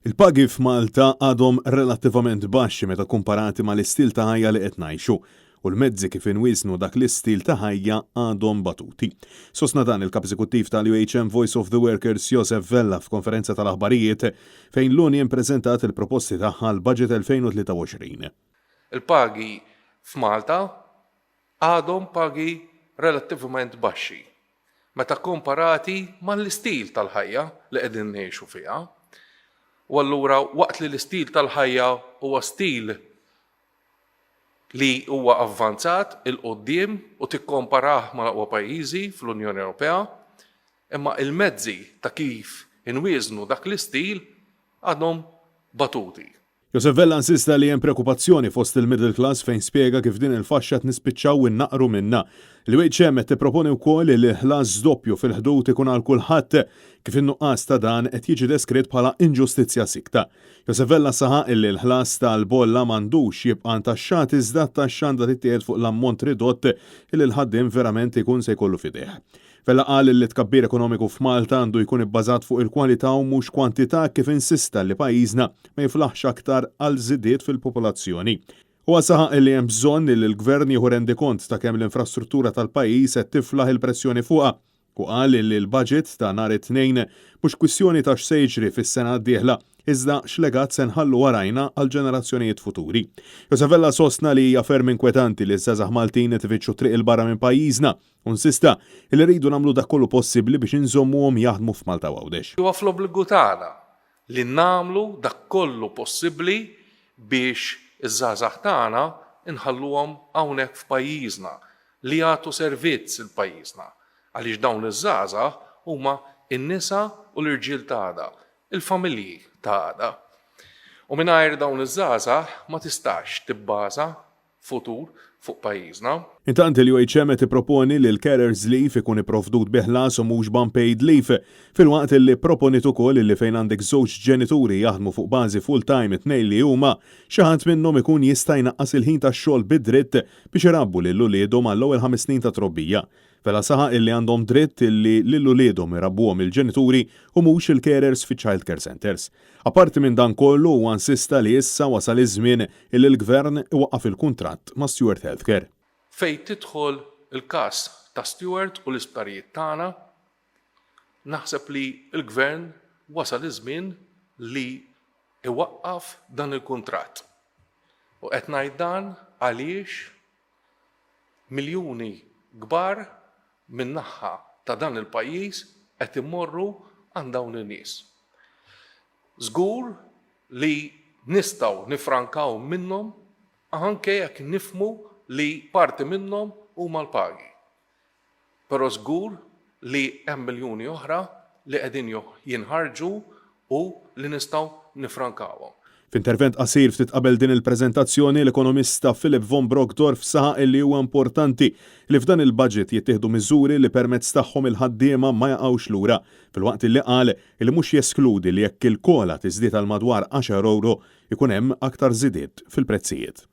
Il-pagi f'Malta għadhom relattivament baxxi meta kumparati mal-istil ta' ħajja li qed ngħixu, u l-mezzi kif inwieżnu dak l-istil ta' ħajja għadhom batuti. Sostna dan il-Kap Eżekuttiv tal-UHM Voice of the Workers Josef Vella f'konferenza tal-aħbarijiet fejn l-union preżentat il-proposti tagħha għall-Budget 2023. Il-pagi f'Malta għadhom pagi relattivament baxxi meta kkomparati mal-istil tal-ħajja li qegħdin ngħixu fiha. U allura waqt li l-istil tal-ħajja huwa stil li huwa avvanzat 'il quddiem u tikkomparah mal-aqwa pajjiżi fl-Unjoni Ewropea, imma il-mezzi ta' kif inwieżnu dak l-istil għadhom batuti. Josef Vella insista li hemm preokupazzjoni fost il-middle class fejn spjega kif din il-faxxa qed nispiċċaw innaqqru minnha. L-UHM qed tipproponi wkoll li l-ħlas doppju fil-ħdud ikun għal kulħadd, kif in-nuqqas ta' dan qed jiġi deskritt bħala inġustizzja sikta. Josef Vella saħaq illi l-ħlas tal-bolla m'għandux jibqa' ntaxxat iżda t-taxxa għandha tittieħed fuq l-ammont ridott illi l-ħaddiem verament ikun se jkollu f'idejh. Vella qal li t-tkabbir ekonomiku f'Malta għandu jkun ibbażat fuq il-kwalità u mhux kwantità kif insista li pajjiżna ma jiflaħx aktar għal żidiet fil-popolazzjoni. Huwa saħaq li hemm bżonn li l-Gvern jieħu rendikont ta' kemm l-infrastruttura tal-pajjiż qed tiflaħ il-pressjoni fuqha u qal li l-budget ta' nhar it-Tnejn mhux kwistjoni ta' x'se jiġri fis-sena d-dieħla iżda x'legat se nħallu warajna għall-ġenerazzjonijiet futuri. Josef Vella sostna li hija ferm inkwetanti li ż-żgħażagħ Maltin qed ifittxu t-triq 'il barra minn pajjiżna U insista li rridu nagħmlu dak kollu possibbli biex inżommuhom jaħdmu f'Malta u Għawdex. Huwa fl-obbligu tagħna li nagħmlu dak kollu possibbli biex iż-żgħażagħ tagħna nħalluhom hawnhekk f'pajjiżna, li jagħtu servizz 'il pajjiżna, għaliex dawn iż-żgħażagħ huma n-nisa u l-irġiel ta' għada, il-familji ta' għada. U mingħajr dawn iż-żgħażagħ ma tistax tibbaża futur fuq pajjiżna. Intant il-UHM qed tipproponi li l-carers leave ikun ipprovdut bi ħlas u mhux b'unpaid leave, filwaqt li pproponiet ukoll li fejn għandek żewġ ġenituri jaħdmu fuq bażi full-time it-tnejn li huma, xi ħadd minnhom ikun jista' jnaqqas il-ħin tax-xogħol bi dritt biex irabbu lil uliedhom għall-ewwel ħames snin ta' trobbija. Vella saħaq illi għandhom dritt illi lil uliedhom irabbuhom il-ġenituri u mhux il-carers fiċ-child care centres. Apparti minn dan kollu huwa insista li issa wasal iż-żmien illi l-Gvern iwaqqaf il-kuntratt ma' Steward Healthcare. Fejn tidħol il-każ ta' Steward u l-isptarijiet tagħna, naħseb li l-Gvern wasal iż-żmien li iwaqqaf dan il-kuntratt. U qed ngħid dan għaliex Miljuni kbar min-naħha ta' dan il-pajjiż qed imorru għand dawn in-nies. Żgur li nistgħu niffrankaw minnhom anke jekk nifhmu li parti minnhom huma l-pagi. Però żgur li hemm miljuni oħra li qegħdin jinħarġu u li nistgħu niffrankawhom. F'intervent qasir ftit qabel din il-preżentazzjoni, l-ekonomista Philip von Brockdorff saħaq illi huwa importanti li f'dan il-budget jittieħdu miżuri li permezz tagħhom il-ħaddiema ma jaqgħux lura, filwaqt illi qal illi mhux jeskludi li jekk il-COLA tiżdied għal madwar għaxar ewro, ikun hemm aktar żidiet fil-prezzijiet.